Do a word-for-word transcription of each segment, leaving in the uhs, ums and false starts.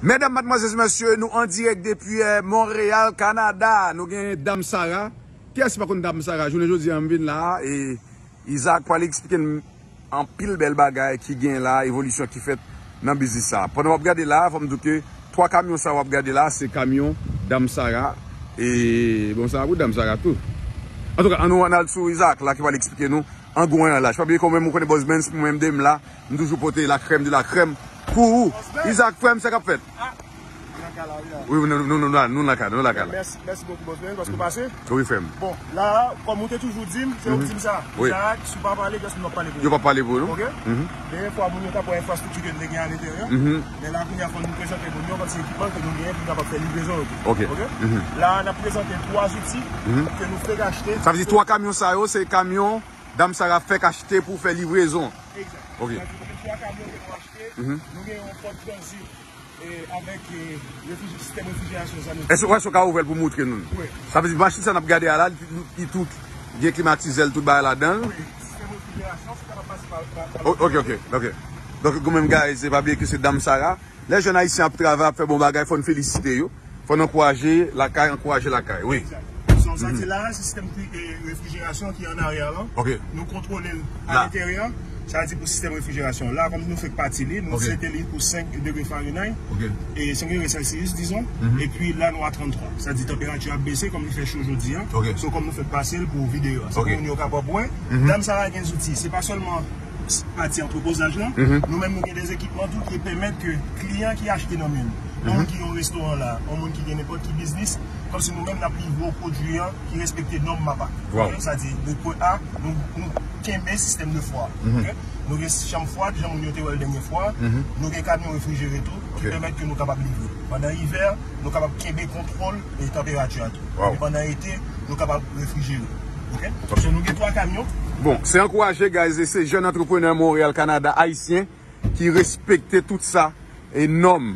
Medam, madmwazèl, mesye, nou an dirèk depi, eh, Montréal, Canada. Nou gen Dam Sara. Kiyès ki pa konn Dam Sara? Jounen jodi a, m vin la, e Isaac pral eksplike n anpil bèl bagay ki gen la, evolisyon ki fèt nan biznis sa. Pandan w ap gade la, fò m di w ke twa kamyon sa w ap gade la, se kamyon Dam Sara. E bon, sa pou Dam Sara tou. Antouka, ann nou ann al sou Isaac la ki pral eksplike nou an gwo an laj. Pa bliye ke mwen menm ou konnen Boss Benz, mwen menm de m la, m toujou pote la crème de la crème pou ou. Isaac, frè m, sa k ap fèt? Wi, nou, nou, nou, nou, nou nan kay, nou nan kay la. Mèsi, mèsi bokou, Boss Benz, paske w pase. Wi, frè m. Bon, la, kòm ou te toujou di m, se ou ki di m sa. Wi. Isaac, si w pa pale, pèsonn p ap pale pou ou. Yo p ap pale pou ou, non? Ok? Dèyè fwa, moun yo t ap wè enfrastrikti ke nou te gen alenteryè. Men la, kounye a, fò nou prezante moun yo, kòmsi ekipman ke nou genyen pou nou kapab fè livrezon yo tou. Ok? La, n ap prezante twa zouti ke nou fèk achte. Sa vle di twa kamyon sa yo, se kamyon Dam Sara fèk achte pou fè livrezon. Egzak. Ok. Sa vle di twa kamyon ke nou achte, nou gen yon pòt tranzit, e, avèk, e, refriji-, sistèm refrijerasyon sa nou. Èske, èske w ka ouvè l pou moutre nou? Wi. Sa vle di machin sa n ap gade a la, li, li, li tout gen klimatizè l, tout bagay ladan l. Wi, sistèm refrijerasyon, se kapab pase pa, pa, pa. O-, ok, ok, ok. Donk, kanmenm, guys, se pa bliye ke se Dam Sara. Lè jèn ayisyen ap travay, ap fè bon bagay, fò n felisite yo. Fò n ankouraje lakay, ankouraje lakay, wi. Egzak. So, sa di la, sistèm ki, e, refrijerasyon ki an aryè lan, nou kontwole l alenteryè. Sa di pou sistèm refrijerasyon. La, kòm nou fèk pati li, nou sete li pou senk degre Fahrenheit. E senk degre Celsius, dizon. Epi la, nou a tranntwa. Sa di tanperati a ap bese, kòm li fè cho jodi a. So, kòm nou fèk pase l pou videyo a. Se pou moun yo kapab wè. Dam Sara gen zouti. Se pa sèlman pati antrepozaj lan, nou menm nou gen de ekipman tou ki pèmèt ke kliyan ki achte nan men nou, yon moun ki gen yon restoran la, yon moun ki gen nenpòt ki biznis, kòmsi nou menm n ap livre w pwodui an ki respekte nòm MAPAC. Sa di, de pwen A, nou, nou kenbe sistèm de fwa. Ok? Nou gen chanm fwad, jan moun yo te wè l dènye fwa, nou gen kamyon refrijere tou, ki pèmèt ke nou kapab livre. Pandan ivè, nou kapab kenbe kontwòl e tanperati a tou. Epi pandan ete, nou kapab refrijere. Ok? So, nou gen twa kamyon. Bon, se ankouraje, guys, e se jèn antreprenè Montréal, Kanada, ayisyen ki respekte tout sa, e nòm,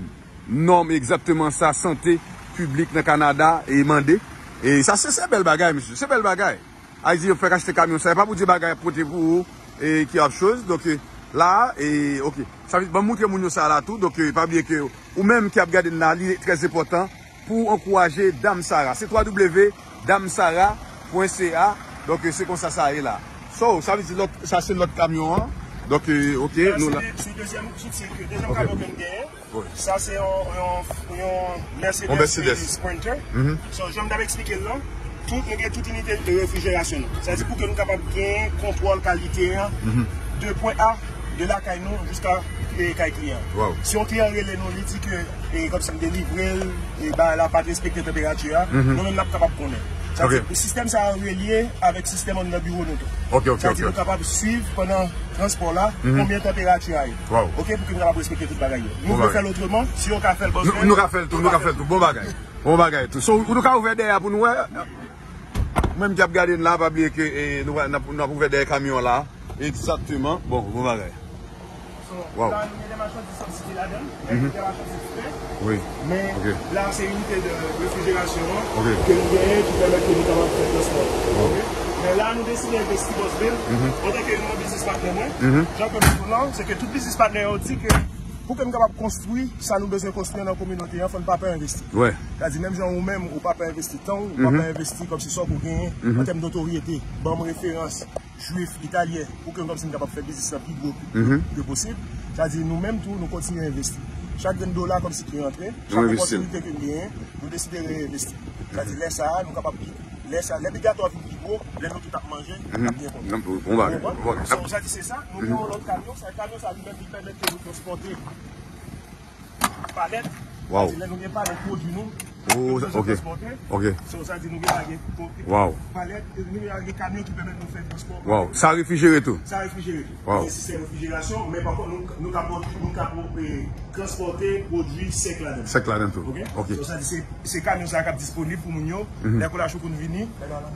nòm egzakteman sa, sante piblik nan Kanada e mande. E sa, se, se bèl bagay, mesye, se bèl bagay. Ayiti, yo fèk achte kamyon sa, e pa pou di bagay ap pote pou ou, e ki ap choz. Donk, e, la, e, ok. Sa vle, ban m moutre moun yo sa la tou. Donk, e, pa bliye ke ou menm ki ap gade n la, li trè enpòtan pou w ankouraje Dam Sara. Se w w w dam sara pwen c a. Donk, se konsa sa ye la. So, sa vle di lòt, sa se lòt kamyon an. Donk, e, ok, nou la. Se dezyèm, se dezyèm kamyon ke n genyen. Sa se yon, yon, yon Mercedes Sprinter. So, jan m t ap eksplike l lan, tout, nou gen tout inite de refrijerasyon nou. Sa di pou ke nou kapab gen kontwòl kalite an de pwen A de lakay nou jiska, e, kay kliyan. Si yon kliyan rele nou, li di ke, e, kòmsi m delivre l, e, bagay la pa t respekte tanperati a, nou menm n ap kapab konnen. Sa di, sistèm sa a relye avèk sistèm anndan biwo nou tou. Sa di, nou kapab swiv pandan transpò la konbyen tanperati a ye. Ok, pou ke nou kapab respekte tout bagay yo. Nou vle fè l otreman, si yo ka fè l, bòs, nou ka fè l tou, nou ka fè l tou. Bon bagay. Bon bagay tou. So, ou nou ka ouvè dèyè a pou nou wè. Ou menm ki ap gade n la, pa bliye ke, e, nou, n ap, n ap ouvè dèyè kamyon an la. Egzakteman. Bon, bon bagay. So, la, nou gen de machandiz sòti ki ladan l, gen de machandiz fre. Men la, se inite de refrijerasyon an ke nou genyen ki pèmèt ke nou kapab fè transpò. Ok? Men la, nou deside envesti, bòs Ben, antanke yon biznis patnè mwen, jan ke m di w lan, se ke tout biznis patnè yo di ke pou ke n kapab konstwi sa nou bezwen konstwi an nan kominote an, fò n pa pè envesti. Sa di, menm jan ou menm, ou pa pè envesti tan w, ou pa pè envesti kòmsi sa w genyen an tèm dotorite, ban m referans, jwif, italyen, pou ke nou kòmsi n kapab fè biznis lan pi gwo ke, ke posib. Sa di, nou menm tou, nou kontinye envesti. Chak grenn dola kòmsi ki rantre, chak opòtinite ke n genyen, nou deside reenvesti. Sa di, lè sa a, nou kapab pi, lè sa, lè bigatò a vin pi gwo, lè nou tout ap manje, n ap byen kontan. Bon bagay. Ou konprann? So, sa di, se sa, nou gen yon lòt kamyon, sa kamyon sa li menm li pèmèt ke nou transpòte palèt. Sa di, lè nou gen palèt pwodui nou, nou bezwen transpòte. So, sa di, nou gen lage palèt, nou gen lage kamyon ki pèmèt nou fè transpò. Sa refrijere tou? Sa refrijere tou. Gen sistèm refrijerasyon, men pa kont, nou, nou ka pwodui, nou ka pwo-, e, transpòte pwodui sèk ladan. Sèk ladan tou. Ok? So, sa di, se, se kamyon sa k ap disponib pou moun yo. Lè Kola Choukoun vini.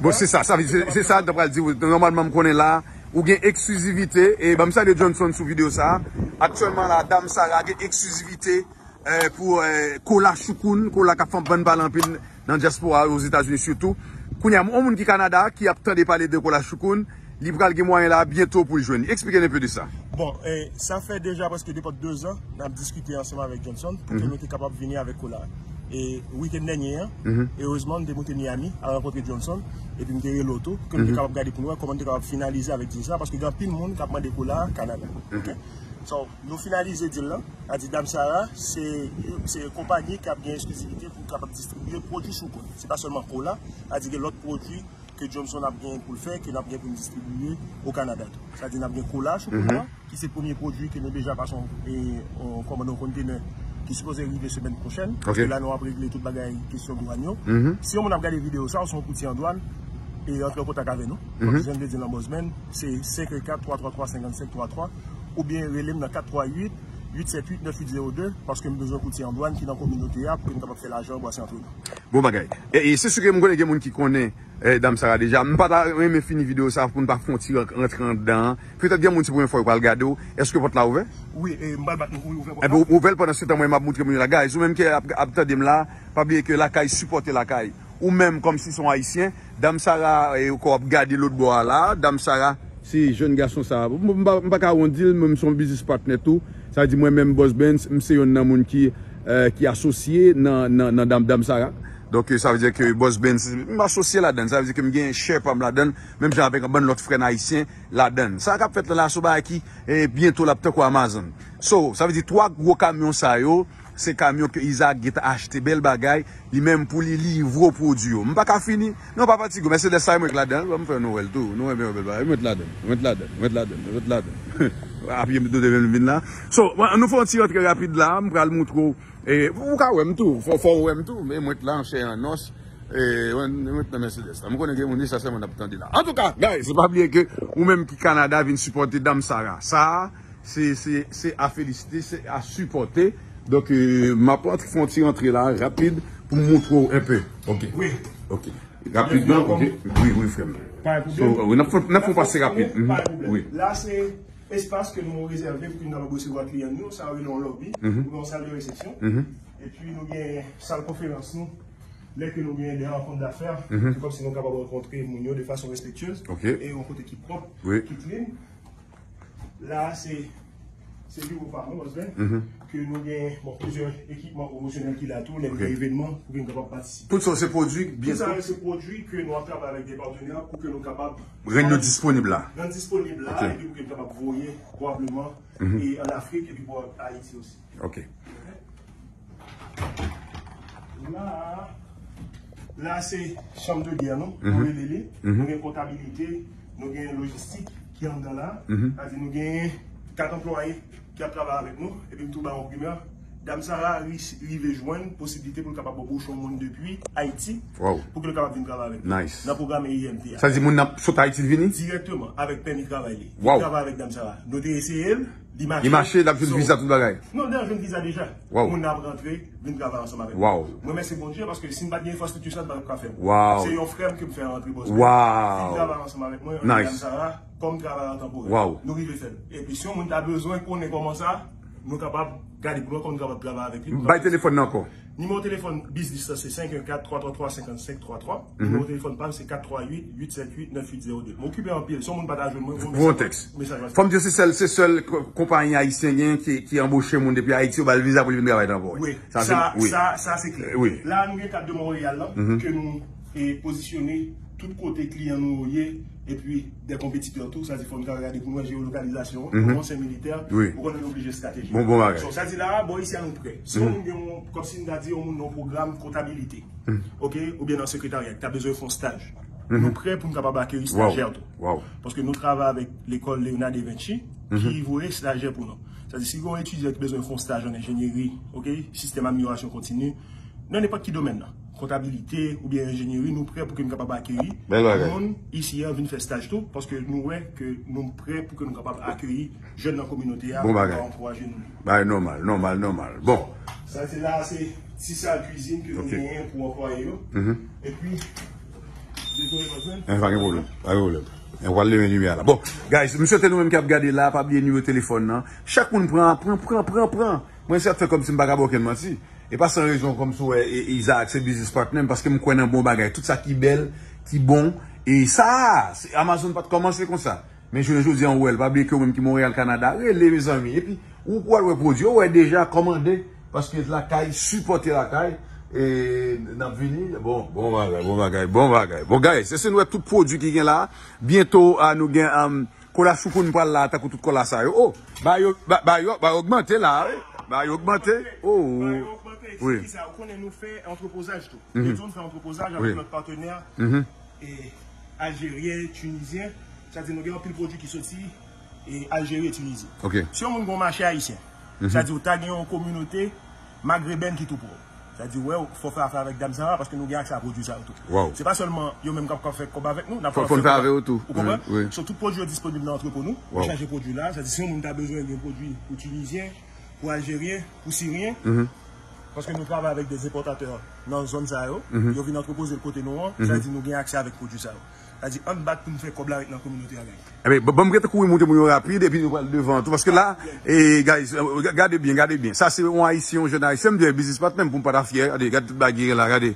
Bon, se sa, sa, se, se sa, m t ap pral di w. Nòmalman, m konnen la, ou gen eksklizivite, e ban m salye Johnson sou videyo sa. Aktyèlman la, Dam Sara gen eksklizivite, eh, pou, eh, Kola Choukoun, Kola k ap fè vann pale anpil nan dyaspora yo, Ozetazini sitou. Kounye a, yon moun ki Kanada, ki ap tande pale de Kola Choukoun, li pral gen mwayen la byento pou l jwenn. Eksplike n enpe de sa. Bon, e, sa fè deja prèske de pòt de zan n ap diskite ansanm avèk Johnson pou ke nou te kapab vini avèk kola. E wikenn dènye an, erezman, m te moute Miami al rankontre Johnson, epi m te rele w tou, ke nou te kapab gade pou nou wè kòman nou te kapab finalize avèk deal sa, paske gen anpil moun k ap mande kola Kanada. Ok? So, nou finalize deal lan. A di Dam Sara, se, se konpayi ki ap gen eksklizivite pou kapab distribye pwodui Choukon. Se pa sèlman kola, a di gen lòt pwodui ke Johnson ap gen pou l fè, ke n ap gen pou n distribiye o Kanada tou. Sa di n ap gen kola Choukon an, ki se premye pwodui ke nou deja pase yon, e, yon kòmand yon kontenè ki sipoze rive semèn pwochèn, paske la nou ap regle tout bagay kesyon dwàn yo. Si yon moun ap gade videyo sa, ou se yon koutiye an dwàn, e antre an kontak avè nou. Kòm jan m te di l nan Bòsbèn, se senk en kat, twa twa twa, senkann senk twa twa, oubyen rele m nan kat twa uit, uit sèt uit, nèf uit zewo de, paske m bezwen koutiye an dwàn ki nan kominote a pou ke nou kapab fè lajan bwase antre nou. Bon bagay. E, e se si ke m konnen gen moun ki konnen, e, Dam Sara deja. M pa ta renmen fini videyo sa pou n pa fè yon ti ran-, rantre anndan an. Petèt gen moun se premye fwa yo pral gade w. Èske pòt la ouvè? Wi, e, m pral bat nou pou ouvè pòt la. Enben, ou, ouvè l pandan se tan mwen m ap moutre moun yo la. Guys, ou menm ki ap, ap tande m la, pa bliye ke lakay sipòte lakay. Ou menm kòmsi se yon Ayisyen, Dam Sara, e, ou ap gade lòt bò a la, Dam Sara, se jèn gason sa. M, m pa, m pa ka wondi l, men m se yon business partner tou. Sa vle di mwen menm Boss Benz, m se yonn nan moun ki, e, ki asosye nan, nan, nan Dam, Dam Sara. Donk, sa vle di ke Boss Benz, m asosye ladann. Sa vle di ke m gen share pa m ladann, menm jan avèk yon bann lòt frè n ayisyen ladann. Sa k ap fèt la, la se yon bagay ki, e, byento l ap tankou Amazon. So, sa vle di twa gwo kamyon sa yo, se kamyon ke Isaac gentan achte bèl bagay, li menm pou li livre w pwodui yo. M pa ka fini. Non, pa fatige w. Mèsedès sa, e mwen k ladan l. Ban m fè nou wè l tou. Nou renmen wè bèl bagay. Mwen t ladan l. Mwen t ladan l. Mwen t ladan l. Mwen t ladan l. Apye m tou de vin la. So, mwen, nou fè yon ti rantre rapid la. M pral moutre w. E, ou ka wè m tou. Fò, fò w wè m tou. Men mwen t la, an chè e an os. E, mwen, mwen t nan Mèsedès la. M konnen gen moun, li sa sèlman n ap tande la. Antouka, guys, pa bliye ke ou menm ki Kanada vin sipòte Dam Sara. Sa, Se, se, se a felisite, se a sipòte. Donk, e, m ap antre, fè yon ti rantre la, rapid, pou m moutre w enpe. Ok. Wi. Ok. Rapidman, ok. Wi, wi, frè m. Pa gen pwoblèm. So, wi, n ap fè, n ap fè yon pase rapid. Pa gen pwoblèm. Wi. La, se espas ke nou rezève pou ke nou kapab resevwa kliyan nou. Sa rele yon lobby, oubyen yon sal de resepsyon. Epi, nou gen sal konferans nou. Lè ke nou gen de rankont dafè, se kòmsi nou kapab rankontre moun yo de fason respektyez e yon kote ki pwòp, ki klin. La, se, se biwo pa nou, Boss Benz, ke nou gen, bon, plizyè ekipman pwomosyonèl ki la tou, lè nou gen evènman, pou ke nou kapab patisipe. Tout sa se pwodui, byen sa yo se pwodui ke nou ap travay avèk de patnè pou ke nou kapab rann yo disponib la. Rann disponib la, epi pou ke nou kapab voye pwobableman e an Afrik, epi pou Ayiti osi. Ok. La, la se chanm de gè nou, nou rele li. Nou gen kontabilite, nou gen lojistik ki anndan la. Sa di nou gen kat anplwaye ki ap travay avèk nou, epi m tou ba yon primè. Dam Sara ri-, rive jwenn posiblite pou l kapab anboche yon moun depi Ayiti pou ke l kapab vin travay avèk nou nan pwogram E I M T a. Sa di moun nan sot Ayiti l vini? Dirèkteman, avèk pèmi travay li. Li travay avèk Dam Sara. Nou te eseye l, Li mache. Li mache, l ap jwenn viza, tout bagay. Non, li ap jwenn viza deja. Moun nan ap rantre, vin travay ansanm avèk nou. Mwen mèsi Bondye, paske si m pa t gen enfrastrikti sa, m pa t ap ka fè l. Se yon frè m ke m fè rantre Boss Benz. Vin travay ansanm avèk mwen, Dam Sara, kòm travayè tanporè. Nou rive fè l. Epi si yon moun ta bezwen konnen kòman sa, nou kapab gade pou nou kòman nou kapab travay avèk li. Bay telefòn nan ankò. Nimewo telefòn biznis la se senk en kat twa twa twa senkann senk twa twa. Nimewo telefòn pa m se kat twa uit, uit sèt uit, nèf uit zewo de. M okipe anpil. Si yon moun pa ta jwenn mwen, voye yon tèks. Mesaj WhatsApp. Fò m di w se sèl, se sèl ko-, konpayi ayisyen gen ki, ki anboche moun depi Ayiti, yo ba l viza pou li vin travay tanporè. Wi, sa, sa, sa se klè. La, nou gen kat de Monreyal la, ke nou, e, pozisyone tout kote kliyan nou yo ye, epi de konpetitè tou, sa di fò nou ta gade pou nou wè jewolokalizasyon, yon konsèy militè, ou konnen nou oblije estrateji. Bon, bon bagay. So, sa di la, bò isi a nou prè. Si yon moun gen yon, kòmsi nou ta di yon moun nan yon pwogram kontabilite, ok, oubyen nan sekretarya, ki ta bezwen fè yon staj, nou prè pou nou kapab akeyi stajyè tou. Paske nou travay avèk lekòl Leonardo da Vinci, ki voye stajyè pou nou. Sa di, si gen yon etidyan ki bezwen fè yon staj an enjenyeri, ok, sistèm amelyorasyon kontini, nan nenpòt ki domèn nan, kontabilite oubyen enjenyeri, nou prè pou ke nou kapab akeyi moun isi a vin fè staj tou, paske nou wè ke nou prè pou ke nou kapab akeyi jèn nan kominote a pou ankouraje nou. Bagay nòmal, nòmal, nòmal. Bon. Sa se la, se ti sal kwizin ke nou genyen pou anplwaye yo. Epi, detonnen pòt la. Eh, pa gen pwoblèm, pa gen pwoblèm. Mwen pral limen limyè a la. Bon, guys, m swete nou menm ki ap gade la, pa bliye nimewo telefòn nan. Chak moun pran, pran, pran, pran, pran. Mwen sèten kòmsi m pa ka ba okenn manti. E pa san rezon kòmsi w wè, e, e Isaac se business partner m, paske m kwè nan bon bagay. Tout sa ki bèl, ki bon. E sa, se, Amazon pa t kòmanse konsa. Men jounen jodi a, ou wè l, pa bliye ke ou menm ki Monreyal, Kanada, rele, mezanmi. Epi, ou pral wè pwodui, ou wè deja kòmande, paske lakay, sipòte lakay, e n ap vini. Bon, bon bagay, bon bagay, bon bagay. Bon, guys, se nou wè tout pwodui ki gen la. Byento, a, nou gen, um, kola choukoun pral la, tankou tout kola sa yo. Oh, ba yo, ba, ba yo, ba yo ogmante la, wi. Ba yo ogmante. Oh, wi. Ou konnen nou fè antrepozaj tou. Byento, nou fè antrepozaj avèk lòt patnè. E Aljeryen, Tinizyen, sa di nou gen anpil pwodui ki soti e Aljeri e Tinizi. Si yon moun gen yon mache ayisyen, sa di ou ta gen yon kominote magrebèn ki tou pwòp. Sa di, wè, fò fè afè avèk Dam Sara paske nou gen aksè a pwodui sa yo tou. Se pa sèlman yo menm k ap, k ap fè kòb avèk nou, n ap fè kòb avèk yo tou. Ou konprann? So, tout pwodui yo disponib nan antrepo nou. Nou chaje pwodui la. Sa di, si yon moun ta bezwen gen pwodui pou Tinizyen, pou Aljeryen, pou Siryen, paske nou travay avèk de enpòtatè nan zòn sa yo, yo vin antrepoze l kote nou an, sa di nou gen aksè avèk pwodui sa yo. Sa di, ann bat pou n fè kòb la ret nan kominote a, guys. Ebyen, ban m rete kouri monte moun yo rapid, epi nou pral devan tou, paske la, e, guys, e, gade byen, gade byen. Sa se yon Ayisyen, yon jèn Ayisyen, m di biznis patnè m pou m pa ta fyè. Gade, gade tout bagay ki gen la, gade.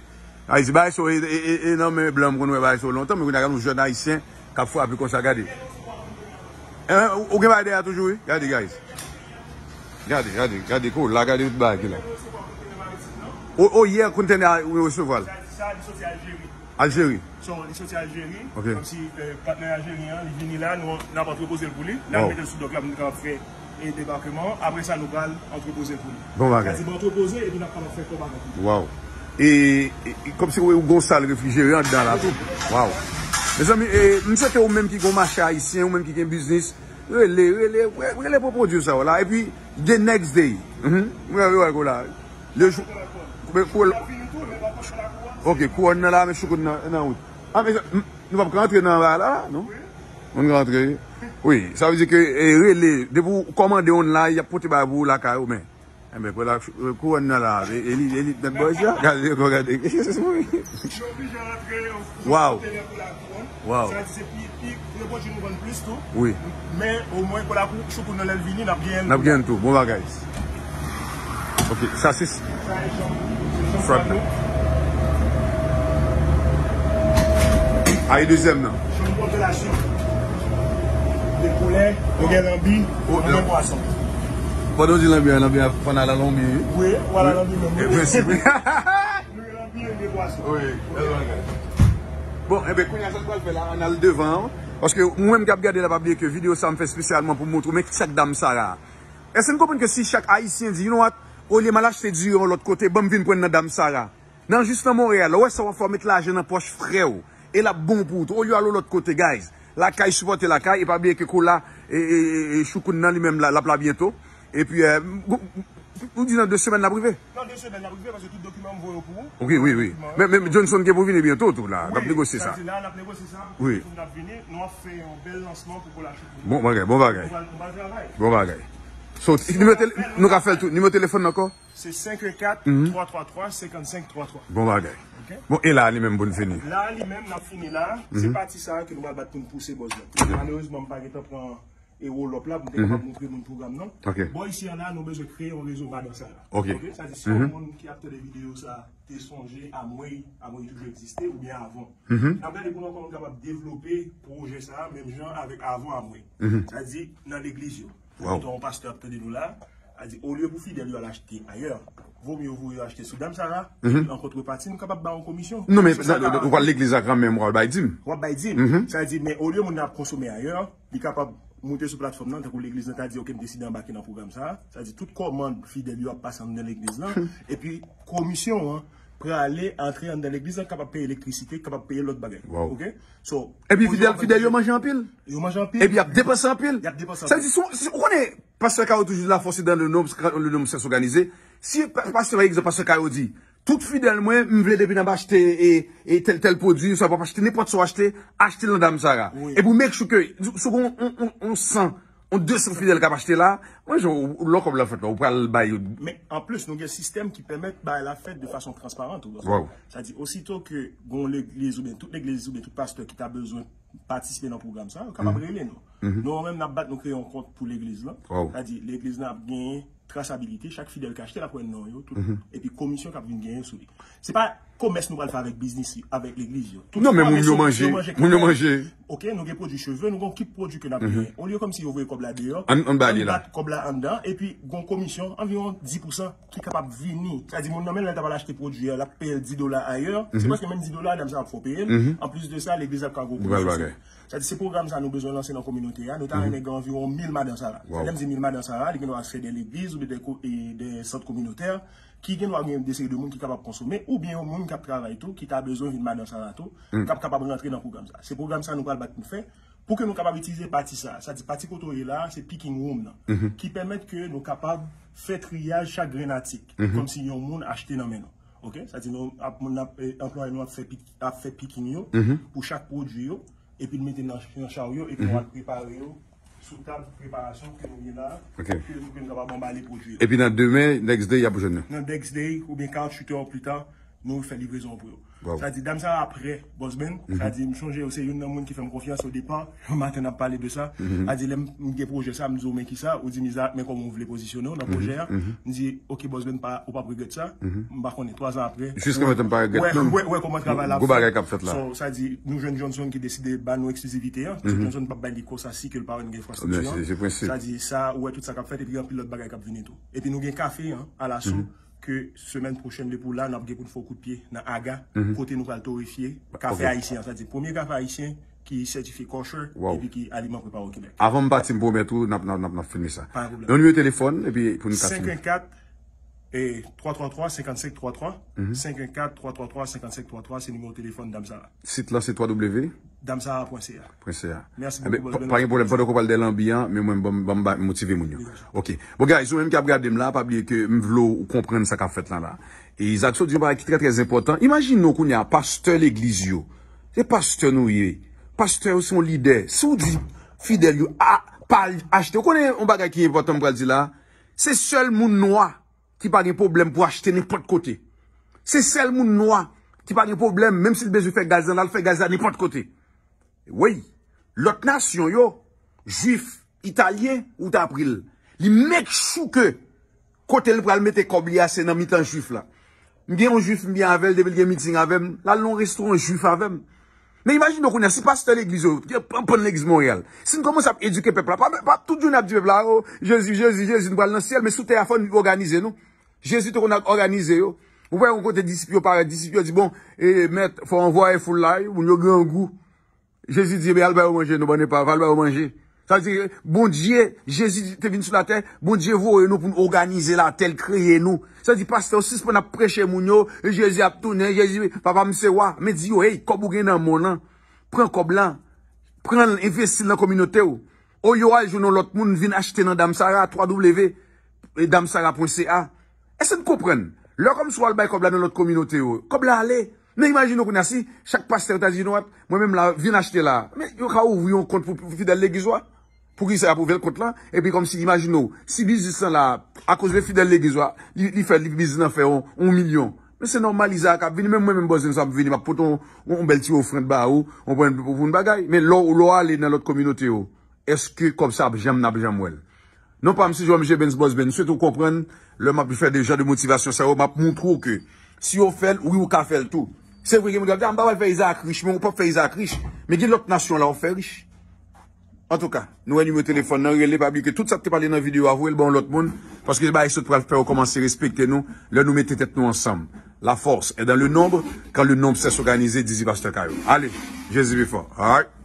Ayiti, bagay sa yo, e, e, e, e nan men blan, m konn wè bagay sa yo lontan, men kounye a gade yon jèn Ayisyen k ap frape konsa, gade. Hein, ou, ou gen bagay dèyè toujou, wi. Gade, guys. Gade, gade, gade, kou la, gade tout bagay ki la. O, o, yè, kontènè a, ou resevwa l. Aljeri. So, li soti Aljeri. Ok. Kòmsi, eh, patnè aljeryen an, li vini la, nou, n ap antrepoze l pou li. N ap mete l sou dòk la pou nou kapab fè, eh, debakman. Apre sa, nou pral antrepoze l pou li. Bon bagay. Sa di, bon, antrepoze, epi n ap kapab fè kòb avèk li. Waw. E, e, e kòmsi ou gon sal refrijere anndan la tou. Waw. Mezanmi, e, m swete ou menm ki gon mache ayisyen, ou menm ki gen biznis, rele, rele, rele pou pwodui sa yo la. Epi, the next day. Mhm. Mwen, mwen, mwen, la. Le jou, men kou, ok, kouwòn nan la, men choukoun nan, nan wout. Ah, men, m, nou p ap ka antre nan la, la, non? Moun ka antre. Wi, sa vle di ke, e, rele, depi w kòmande online, y ap pote bagay pou ou lakay ou, men. Enben, kou la, kouwòn nan la, e, elit, elit nèt bòy sa, gade, gade. Waw. Waw. Sa di se pi, pi, pi gwo pwodui nou vann plis tou. Wi. Men, omwen, kou la kou, choukoun nan lè l vini, n ap genyen l. N ap genyen l tou. Bon bagay. Ok, sa se frag nan. A, e dezyèm nan. Chanm konjelasyon. De koulè, nou gen lanbi, nou gen pwason. Pandan w di lanbi a, lanbi a fò n al al lanbi, wi. Wi, w al al lanbi menm. E prensip, wi. Nou gen lanbi, nou gen pwason. Wi, bèl bagay. Bon, enben, kounye a, sa n pral fè la, ann al devan an. Paske ou menm k ap gade la, pa bliye ke videyo sa a m fè espesyalman pou montre w, men ki sa k Dam Sara. Èske n konprann ke si chak Ayisyen di, you know what, olye m al achte diri yon lòt kote, ban m vin pran nan Dam Sara. Nan jis nan Monreyal, lè w wè sa w ap fè, w met lajan nan pòch frè w. E l ap bon pou ou tou. Olye w al yon lòt kote, guys. Lakay, sipòte lakay, e pa bliye ke kou la, e, e, e, e choukoun nan li menm la, l ap la byento. Epi, e, ou, ou di nan de semèn l ap rive? Nan de semèn l ap rive, paske tout dokiman m voye yo pou ou. Wi, wi, wi. Men, men Johnson gen pou vini byento tou la. N ap negosye sa. Wi, sa di la, n ap negosye sa pou tout moun k ap vini. Nou ap fè yon bèl lansman pou kou la choukoun. Bon bagay, bon bagay. Nou pral, nou pral travay. Bon bagay. So, nimewo tele-, nou ka fè l tou. Nimewo telefòn nan ankò? Se senk en kat, twa twa twa, senkannsenk twa twa. Bon bagay. Ok? Bon, e la, li menm pou n fini. La, li menm, n ap fini la. Se pati sa a ke nou pral bat pou n pouse bòz la. Malerezman, m pa gentan pran e roll-up la pou m te kapab montre moun pwogram nan. Ok. Bò isi a la, nou bezwen kreye yon rezo madan sa la. Ok. Ok? Sa di, si yon moun ki ap tande videyo sa a te sonje Amway, Amway toujou egziste, oubyen avan. N ap gade pou n wè kòman n kapab devlope pwojè sa a, menm jan avèk avan Amway. Sa di, nan legliz yo. Wow. Meton yon pastè ap tande nou la, a di, olye pou fidèl yo al achte ayè, vo mye yo voye yo achte sou Dam Sara, epi an kontrepati, nou kapab ba yon komisyon. Non, men, ou pral legliz la kanmenm, w ap bay dim. W ap bay dim. Sa di, men olye moun nan ap konsome ayè, li kapab moute sou platfòm nan, tankou legliz lan ta di, ok, m deside anbake nan pwogram sa a. Sa di, tout kòmand fidèl yo ap pase anndan legliz lan, epi komisyon an prale antre anndan legliz lan, kapab peye elektrisite, kapab peye lòt bagay. Wow. Ok? So, epi fidèl, fidèl yo manje anpil. Yo manje anpil. Epi y ap depanse anpil. Y ap depanse anpil. Sa di, si, si, ou konnen, pastè Kayo toujou di la force est dans le nombre, quand le nombre sait s'organiser. Si pa-, pastè, pa egzanp, pastè Kayo di, tout fidèl mwen, m vle depi n ap achte, e, e tèl, tèl pwodui, sa w ap achte, nenpòt sa w achte, achte l nan Dam Sara. Wi. Epi w make sure ke, si w gon on, on, on san, on de san fidèl k ap achte la, mwen, jan w, w lòkòb la fèt la, ou pral bay. Men, anplis, nou gen sistèm ki pèmèt bagay la fèt de fason transparan tou. Wow. Sa di, osito ke gon legliz oubyen tout legliz oubyen tout pastè ki ta bezwen patisipe nan pwogram sa, yo kapab rele nou. Nou menm, n ap bat, nou kreye yon kont pou legliz lan. Sa di, legliz lan ap genyen trasabilite, chak fidèl ki achte l ap wè non yo, tout, epi komisyon k ap vin genyen sou li. Se pa komès nou pral fè avèk biznis, avèk legliz yo. Tout Non, men moun yo manje, moun yo manje. Ok, nou gen pwodui cheve, nou gen kip pwodui ke n ap genyen. Olye kòmsi yo voye kòb la deyò, Ann, ann ba li la. Bat kòb la anndan, epi gon komisyon anviwon dis pousan ki kapab vini. Sa di moun nan men l ta pral achte pwodui a, l ap peye l dis dola ayè. Se paske menm dis dola, dam sa ap fè w peye l. Anplis de sa, legliz ap ka gwo komisyon. Sa di se pwogram sa nou bezwen lanse nan kominote a. Nou ta renmen gen anviwon mil madan Sara. Lè m di mil madan Sara, li gen dwa se de legliz oubyen de, ko- e de sant kominotè ki gen dwa gen de seri de moun ki kapab konsome, oubyen yon moun k ap travay tou, ki ta bezwen vin madan Sara tou, k ap kapab rantre nan pwogram sa. Se pwogram sa nou pral bat pou n fè, pou ke nou kapab itilize pati sa. Sa di pati kote w ye la, se picking room nan, ki pèmèt ke nou kapab fè triyaj chak grenn atik, kòmsi yon moun achte nan men nou. Ok? Sa di nou ap, moun ap, eh, anplwaye nou ap fè, ap fè picking yo pou chak pwodui yo, epi l mete nan, nan charyo, epi nou al prepare yo sou tab preparasyon ke nou ye la, ke nou, ke nou kapab anbale pwodui yo. Epi nan demen, next day, y ap jwenn nou. Nan next day, oubyen karanntuit è pli ta, nou fè livrezon pou yo. Sa di, dam sa apre, Boss Ben, sa di, m chonje yo se youn nan moun ki fè m konfyans o depa. Yon maten n ap pale de sa. Sa di, lè m gen pwojè sa, m di w men kisa, ou di m Isaac, men kòman w vle pozisyone w nan pwojè a. M di, ok, Boss Ben, pa, ou p ap regrèt sa. M pa konnen, twa zan apre. Jiska mentnan m pa regrèt menm. Wè, wè kòman travay la ap fèt. Gwo bagay k ap fèt la. So, sa di, nou jwenn Johnson ki deside ba nou eksklizivite a. Paske Johnson p ap bay li konsa si ke l pa wè n gen enfrastrikti an. Se prensip. Sa di, sa, ou wè tout sa k ap fèt, epi anpil lòt bagay k ap vini tou. Epi nou gen kafe an, alasou, ke semèn pwochèn depi w la, n ap gen pou n fè w kout pye nan Aga, kote nou pral torefye kafe ayisyen an. Sa di, premye kafe ayisyen ki sètifye kosher, epi ki aliman prepare o Kebèk. Avan m pati, m pwomèt ou, n ap, n ap, n ap, n ap filme sa. Pa gen pwoblèm. Yon nimewo telefòn, epi pou n ka filme. Senk en kat, e, twa twa twa, senkannsenk twa twa. Senk en kat, twa twa twa, senkannsenk twa twa, se nimewo telefòn dam sa a. Sit la, se twa w w w damsara pwen c a. Pwen c a. Mèsi bokou, Boss Ben. Pa gen pwoblèm, pandan w pral dèyè lanbi an, men mwen, ban m, ban m ba, motive moun yo. Ok. Bon, guys, ou menm ki ap gade m la, pa bliye ke m vle w konprann sa k ap fèt la, la. E Isaac sot di yon bagay ki trè, trè enpòtan. Imajine w kounye a, pastè legliz yo. Se pastè nou ye. Pastè yo se yon lidè. Si w di fidèl yo, a, pa achte, ou konnen yon bagay ki enpòtan m pral di la, se sèl moun nwa ki pa gen pwoblèm pou achte nenpòt kote. Se sèl moun nwa ki pa gen pwoblèm, menm si l bezwen fè gaz la, l al fè gaz la nenpòt kote. Wi, lòt nasyon yo, jwif, italyen, ou ta pri l. Li make sure ke kote l pral mete kòb li a, se nan mitan jwif la. M gen yon jwif, m byen avè l, depi l gen meeting avè m, l al nan yon restoran jwif avè m. Men imajine w kounye a, si pastè legliz yo, pann legliz Monreyal, si n kòmanse ap edike pèp la, pa, pa tout jounen ap di pèp la, o, Jezi, Jezi, Jezi, nou pral nan syèl, men sou tè a fò n òganize nou. Jezi te konn òganize yo. Ou wè yon kote disip yo parèt, disip yo di, bon, e, mèt, fò anvwaye foul la, wi, moun yo grangou. Jezi di, ebyen, al ba yo manje, nou bann epav, al ba yo manje. Sa vle di, Bondye, Jezi te vin sou latè, Bondye voye nou pou n òganize latè, l kreye nou. Sa vle di, pastè yo sispann ap preche moun yo, Jezi ap tounen, Jezi, papa m se wa. Men di yo, hey, kòb ou gen nan men w lan, pran kòb lan, pran l, envesti l nan kominote w. Olye w al jwenn yon lòt moun, vin achte nan Dam Sara, twa w w w damsara pwen c a. Èske n konprann? Lè kòmsi w al bay kòb la nan lòt kominote yo, kòb la ale. Men imajine w kounye a si chak pastè yo ta di, you know what, mwen menm la, vin achte la. Men yo ka ouvri yon kont pou, pou fidèl legliz ou a. Poukisa y ap ouvè l kont lan? Epi kòmsi, imajine w, si biznis lan la, akoz de fidèl legliz ou a, li, li fè, li biznis lan fè yon, yon milyon. Men se nòmal, Izaak ap vini, menm mwen menm bòz sa m vini, m ap pote yon, yon bèl ti ofrann ba ou, yon pwen pou, pou yon bagay. Men lè w, lè w ale nan lòt kominote yo, èske kòb sa ap janm, n ap janm wè l? Non pa m se Joan M J Benz, Bòs Benz, m swete w konprann, lè m ap fè de jan de motivasyon sa yo, m ap montre w ke si yo fè l, wi, ou ka fè l tou. Se vre, gen moun k ap di, a, m pa pral fè Izaak rich, men ou p ap fè Izaak rich. Men gen lòt nasyon la, w ap fè rich. Antouka, nou wè nimewo telefòn nan, rele, pa bliye ke tout sa k te pale nan videyo a, voye l ba yon lòt moun, paske se bagay sot pral fè yo kòmanse respekte nou, lè nou mete tèt nou ansanm. La force est dans le nombre, quand le nombre sait s'organiser, di di pastè Kayo. Ale, Jezi pi fò. Alright.